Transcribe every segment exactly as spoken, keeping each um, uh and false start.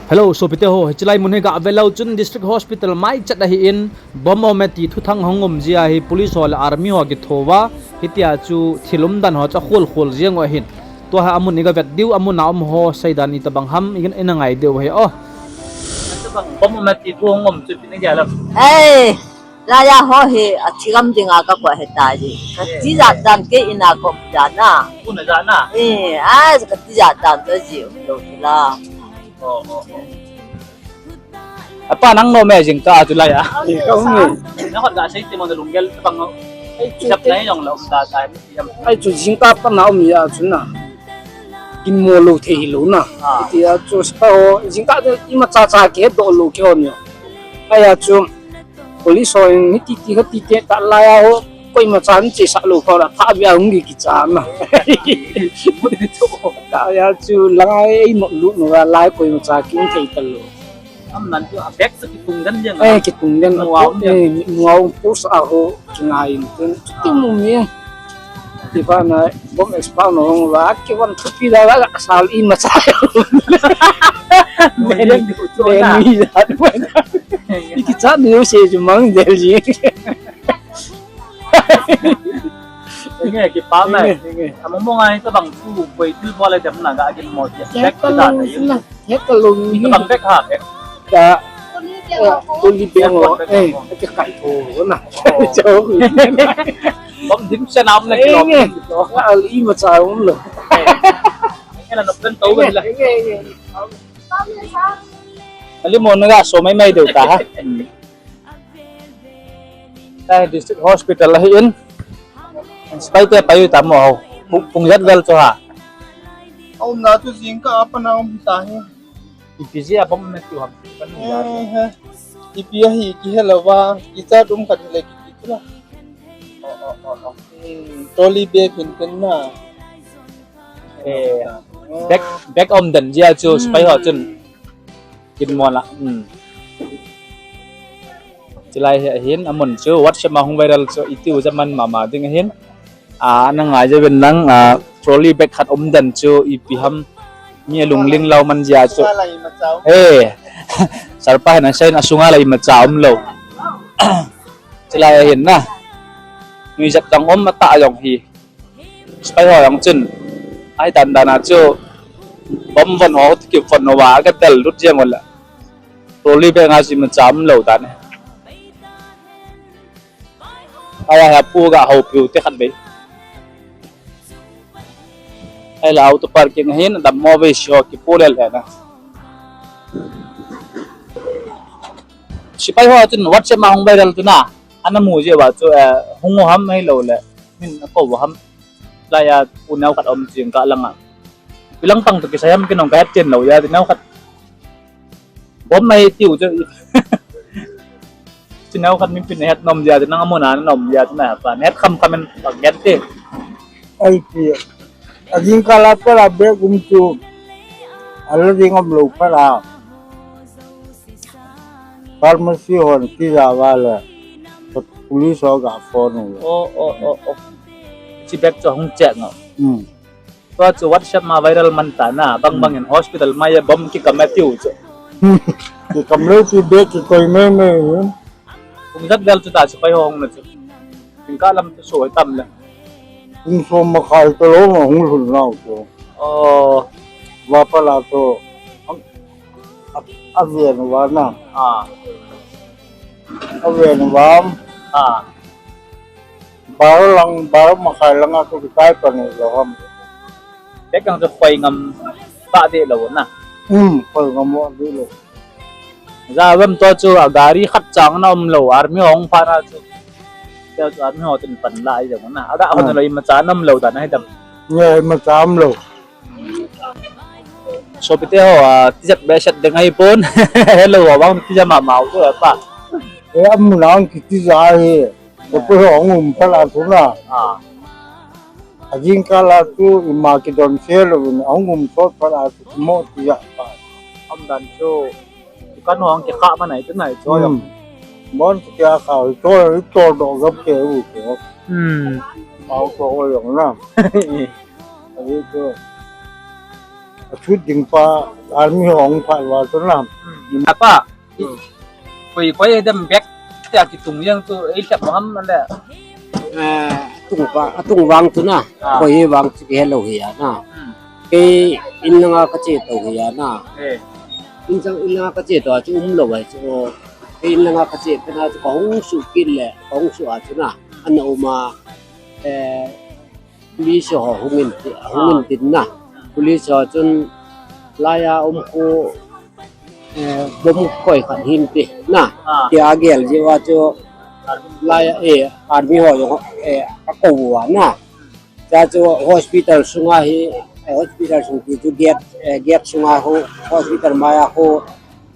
Hello, sopite ho, hichelai mun hi gave leu chun District Hospital mai chat ahin, bomb aume ti thuthang hung um jeh a hi police ho le army ho kitho uva, hitia chu thil umdan ho chu akhol khol jeng u ahin. Tua hi amun iga vet diu, amun a um ho seidan itobang ham, i, ina ngai diu ahi o. Bomb aume ti thu hung um chu ipi nagel em? Ei, laiya ho hi athi gam dinga kakoi ahitai. Katijat dan kei ina kaum dan a. Kona jat na? Eh, a, katijat dan toh ji umlou chu la. Oh, oh, oh. Apa nang nom e jingkah a chu laiya? Eh, ka um e. Nang hot ga sei ti mo na lunggel bang. Ai chu, hisap te nai jong la um ta ta mi ti am. Ai chu jingkah pa na um ya chu na. Ginmo lou thei hilou na. Ah. Tia chu sepai ho jingkah te imacha cha kihedoh lou kihon yo. Ahi a chu police ho in hiti ti kha ti te ta laiya ho koimacha in chesah lou pha la pha bia hung kicha na. Ahi a chu langa ei mo lu no la lai koimacha ki um thei ta lou. Am nan chu a bag chu kitung den jeng a. Eh, kitung den a. Muau, eh, muau post a ho kingai in tun. Chuti mu mi. Ti pa na bomb expert no hung va ki van thupi da la sal imacha. Ni jat. Iki cha ni se ju mang del ji. Nge, kipa mai. Nge, nge. Among mong ai tabang chu koi thil bol le dem na ga kin mo ti. Bag chu da na. Hekalou hi. Tabang bag ha, bag. Ka, eh, trolley bag ho, eh, ka kai tho na. Oh. Chau. Bom dim se nam na kilo. Eh, nge. Ka al imacha um lou. Eh. Nge la no pen tau la. Nge, nge, nge. Ali mo na ga so mai mai deu ta ha. Tua hi District Hospital ahin. Sepai te pai u tam mo ho. Pung, pung jat vel chu ha. Aumna chu jingkah a pat na um ta hi. Ipi jeh a bomb aume tiu ham. Eh, he. Ipi ahi kihe lou va. Kichat um khat le kiti chu la. Oh, oh, oh, oh. Hmm, trolley bag hin pen na. Eh, bag, bag um den jeh a chu sepai ho chun. Kin mo la. Hmm. Chulai hi ahin, amun chu WhatsApp ma hung viral chu itiu ja man mama ding ahin. A, na ngai ja uvin lang, a, trolley bag khat um den chu ipi ham mi alungling lou man jeh a chu. Eh, sir pa hin asei in asunga la imacha um lou. Chulai ahin na. Nuijat jong um atah jong hi. Sepai ho jong chun, ahi dan dan a chu, bomb von ho, kivon ho va, aga del lut jeng u le. Trolley bag a chu imacha um lou dan e. Ahi a hi apu ga houpiu te khat vei. Ahi la auto parking ahin, adam mo vei si ho kipu lel e na. Sepai ho chun WhatsApp ma hung viral chu na. Ana mu jeh uva chu, eh, hung u ham ahilou le. Min akou u ham. Laiya u neo khat um jingkah langa. Ipi lang pang toh kisai ham kinong kahet chen lou jeh a, neo khat. Bomb ahi tiu chu. Chu neo khat min pin het nom jeh a, nang amun a nom jeh a, na pa. Het kham kham in pang het te. Ai ti. Ajingkah la pa la bag um chu. Ala ding um lou pa la. Pharmacy hon kija uva le. Police ho ga phone u le. Oh, oh, oh, oh. Chi bag chu hung check ngo. Hmm. Tua chu WhatsApp ma viral man ta na, bang bang in hospital mai a bomb kikam e tiu chu. Kikam lou chu bag kikoi mei mei. Pung jat vel chu ta sepai ho hung na chu. Jingkah lam chu so tam le. Pung som makhai talou ma hung lhun nau chu. Oh. Va pa la chu. A, a, aven uva na. Ah. Aven uva. Ah. Baro lang, baro makhai langa chu kitai pan lou ham. Bag ang chu khoi ngam pa de lou na. Hmm, khoi ngam pa de lou. Ja vem to chu a gari khat chang na um lou, army hung pha na chu. Chu army ho tin pan lai jong na. Aga hon lou imacha na um lou dan ahi dam. Nge imacha um lou. Sopite ho, a, tijat behseh ding ahi pon. Hello, ho bang tija mama u chu pa. E, amun a hung kitija hi. Ko pe ho hung um phat a chu na. Ah. Ajingkah la chu ima kidon se louvin hung um sot phat a chu mo tija pa. Aum dan chu. Kan hung kikha ma nai chu nai chu. Hmm. Bon chu kia kha chu chu do gap ke u chu. Hmm. Mau chu ho jong na. Ahi chu. Achut ding pa, army ho hung phat uva chu na. Hmm. Apa. Hmm. Koi, koi dem bek tia kitung jeng chu, ei lhep ham le. Eh, atung pa, atung vang chu na. Ah. Koi vang chu kihe lou hi a na. Hmm. Kei in langa kache to hi a na. Eh. In chang in langa kache to a chu umlou ahi chu. Kei in langa kache phat a chu kahung suh kit le, kahung suh a chu na. Ana um a, eh, Police ho hung in ti, hung in tin na. Police ho chun laiya um khu, eh, bomb koi khat hin ti na. Ah. Tia gel jeh uva chu laiya, eh, army ho jong, eh, akou uva na. Tia chu hospital sunga hi, eh, hospital sung ti chu gate, eh, gate sunga khu, hospital maiya khu,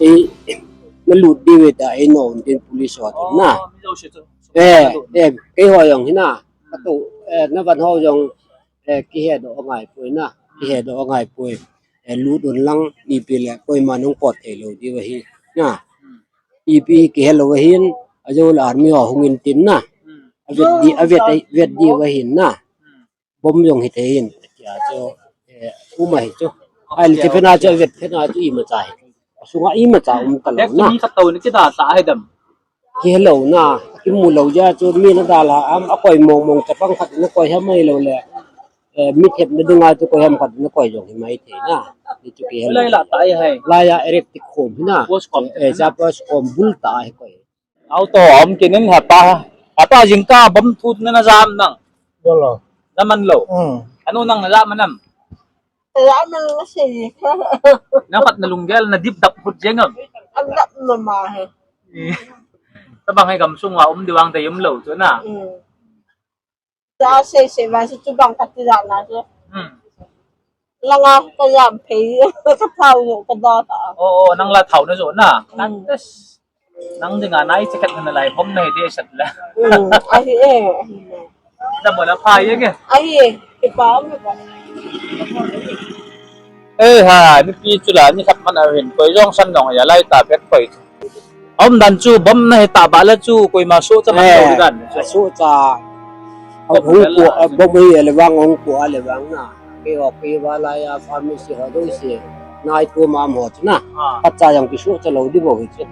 eh, nalut diu ve tia einom un tin police ho chun na. Oh, mi jouse chu. Eh, eh, keiho jong hi na. Katu, eh, navan ho jong, eh, kihedoh angai poi na, kihedoh angai poi. Eh, lut un lang, ipi le, koima nung pot thei lou diu ahi na. Ipi kihe lou ahin, ajou le army ho hung in tin na. Avet di, avet, avet diu ahin na. Bomb jong hithei hin, tia chu, eh, um ahi chu. Ahile, ti phat a chu, avet phat a chu imacha hi. Asunga imacha um talou na. Tek mi khat to ni kida ta ahi dem. Kihe lou na, kimu lou jeh a chu mi na dalha ham, akoi mong mong chapang khat in akoi ham ahilou le. Eh, mi thepna dinga chu koi ham khat in akoi jong hi mai thei na. Ni chu kihe lou. Lai la ta ahi hai. Laiya electric khom hi na. Post khom. Eh, ja post khom bul ta ahi koi. Auto um kinin hapa. Hapa jingkah bomb thu nana ja am nang. Jalo. Naman lou. Hmm. Ano nang naja man am? Naja man lou si. Nang pat nalunggel nadip dap hut jeng am? Adap nama he. Tabang he gamsung a um diu vang dei um lou chu na. Hmm. Ja se se va si chu bang kati ja na chu. Hmm. Langa ka jam phei, ka thao jo ka da ta. Oh, oh, nang la thao na jo na. Hmm. Nang dinga nai che khat na lai bom na hi de sat la. Hmm, ahi e. Da mo la pha ye nge. Ahi e, ki pa me pa. Eh ha, ni pi chu la, ni khat man a hin, koi jong san jong ya lai ta pet koi. Aum dan chu bom na hi ta ba la chu koima sohcha man lou dan. Sohcha. Hung pu, bom hi le vang hung pu a le vang na. Kei ho kei va laiya pharmacy ho dong si. Nai tu mam ho chu na. Pacha jong kisohcha lou di bou hi chu.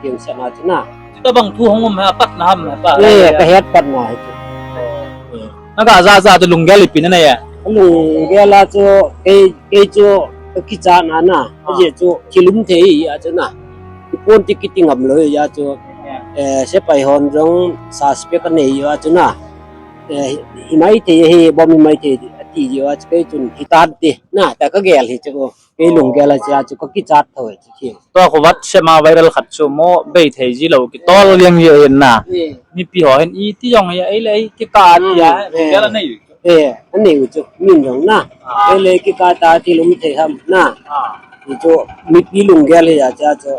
Kiang sa na chu na. Tabang thu hung um ha pat na ham pa. Eh, ka het pat na hi chu. Naga ja ja chu lunggel ipi na na ya. Lunggel a chu kei, kei chu ka kichat na na. Ajeh chu thil um thei a chu na. Ipon ti kiti ngam lou hi a chu, eh, sepai hon jong suspect anei hi a chu na. Eh, hi mai thei hi, bom hi mai thei ati hi a chu kei chun hi tan ti. Na, ta ka gel hi chu. Kei lunggel a chu a chu ka kichat tho hi chu khi. Tua khu WhatsApp a viral khat chu mo bei thei ji lou kitol liang hi a hin na. Eh. Mipi ho hin iti jong hi a ei le ei kikah ti a, eh, lunggel anei. Eh, anei u chu, min jong na. Ah. Ei le kikah ta thil um thei ham na. Ah. Hi chu, mipi lunggel hi a chu a chu.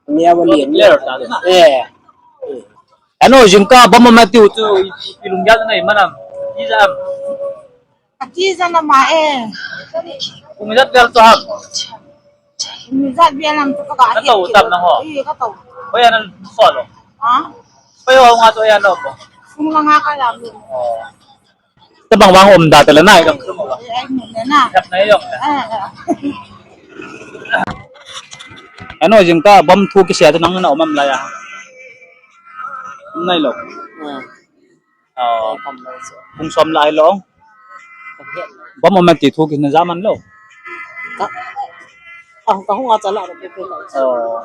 Nia va lian. Clear ta na. Eh. Ano, jingkah bom ma tiu chu, i, i lunggel nei man am. I ja am. Ati ja na ma e. Pung ijat vel chu ham. Pung ijat vel ham chu ka ga. Ka to tam na ho. I, ka to. Koi ana so lo. Ha? Koi ho nga to ya no bo. Pung la nga ka ya lo. Oh. Tabang vang um da tala nai dong. Ai, ai, mu le na. Kap nai dong. Ah, ah. Ano jingkah bom thu kisei a chu nang na um am lai a. Um nai lou. Ah. Oh. Pung som lai lou. Bom um ti thu kina ja man lou. Ka, ah, ka hung a cha la pe pe. Oh.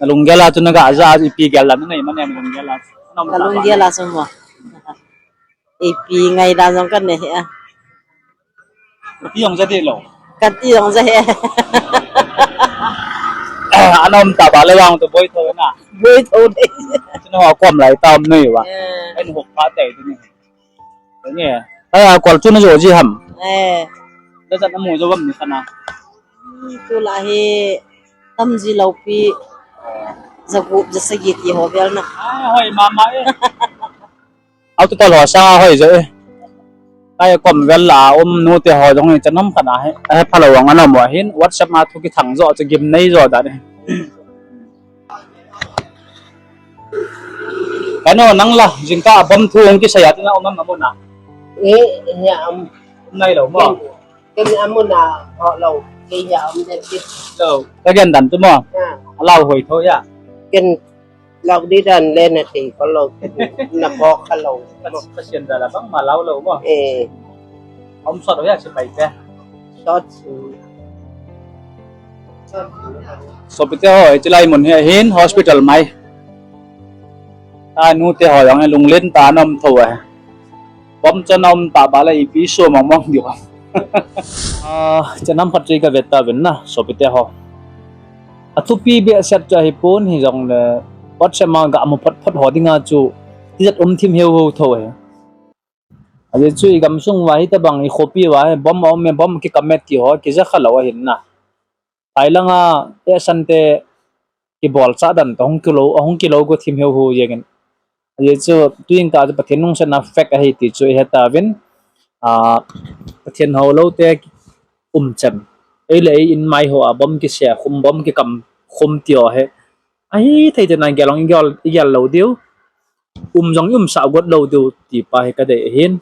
Nalunggel a chu naga ja ipi gel la nei man em lunggel a. Nalunggel a chu mo. Ipi ngai dan jong ka nei a. Ti jong ja deh lou. Ka ti jong ja he. Ana um ta ba le jong to boi tho na. Boi tho de. Chuna ho kom lai ta um nei va. Eh. Ai nu hok pha tai tu ni. Nge. Ai a kol chu na jo ji ham. Eh. Da jat na mu jo bam ni khana. Tu la hi tam ji lou pi. Ja gup ja sagi ti ho vel na. Ah, hoi mama e. Auto tol ho sanga hoi jo e. Kai kom vel la um nu te ho jong ni chanom khana he. He phalo wang ana mo hin WhatsApp ma thu kithang jo chu gim nei jo dan e. Kano nang la jingkah bom thu hung kisei a tina um am amun a. E, nia am. Nai lou mo. Ken, ken amun a ho lou. Kei ja om de ti. Lo, ka gen dan tu mo. Ha. Alau hoi tho ya. Ken lok di dan le na ti ko lo, na ko ka lo. Ka, ka sian da la bang ma lau lo mo. Eh. Om sot ya si pai ke. Sot. Sopite ho, hiche lai mun hi hin hospital mai. A nu te ho jong hi lunglen tah a um tho e. Bom chon um ta ba la ipi so mong mong diu. Ah, chanam phat chu ka vet ta ven na, sopite ho. Athupi behseh chu ahi pon hi jong le, WhatsApp ma ga mu phat phat ho dinga chu, tijat um thim heu ho tho e. Ajeh chu i gamsung uva hi tabang i khopi uva hi bom a um e, bom kikam e ti ho, kija kha lo ahin na. Thailand a, eh, sante, kibol cha dan toh hung kilo, hung kilo go thim heu hu jeng in. Ajeh chu, tuing ka chu Pathen nungsan a fake ahi ti chu i he ta vin. Ah, Pathen ho lo te um chem. Ei le ei in mai ho a bom kisia khum, bom kikam khum ti ho he. Ahi thei te na gel ong i gel, i gel lo diu. Um jong i um sah got lo diu ti pa hi ka dei ahin.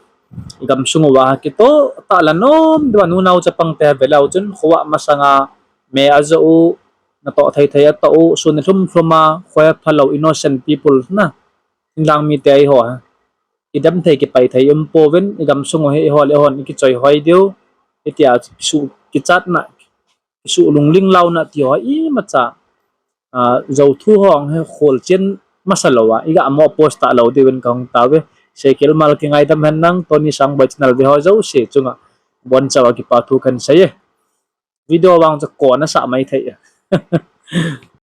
I gamsung uva ha kitoh tah la nom diu a nu nao chapang te ha ve leu chun khovah masang a me a jo u, na toh thei thei a toh u, sun a lhum lhum a, khoi a phalou innocent people na. Thinglhang mite ahi ho ha. Kidem thei kipai thei um pouvin, i gamsung u hi i ho le hon i kichoi hoi diu. Hitia kisu kichat na, kisu lungling lau na ti ho imacha. Ah, jou thu ho hi khol chen masa lou a, i ga mo post ta lou diuvin ka hung tao ve. Seikhel mal kingaidam hen lang, Tony Sangboi channel ve ho jouse chunga boncha a kipa thu kan sei e. Video vang chu kona sa mai thei e.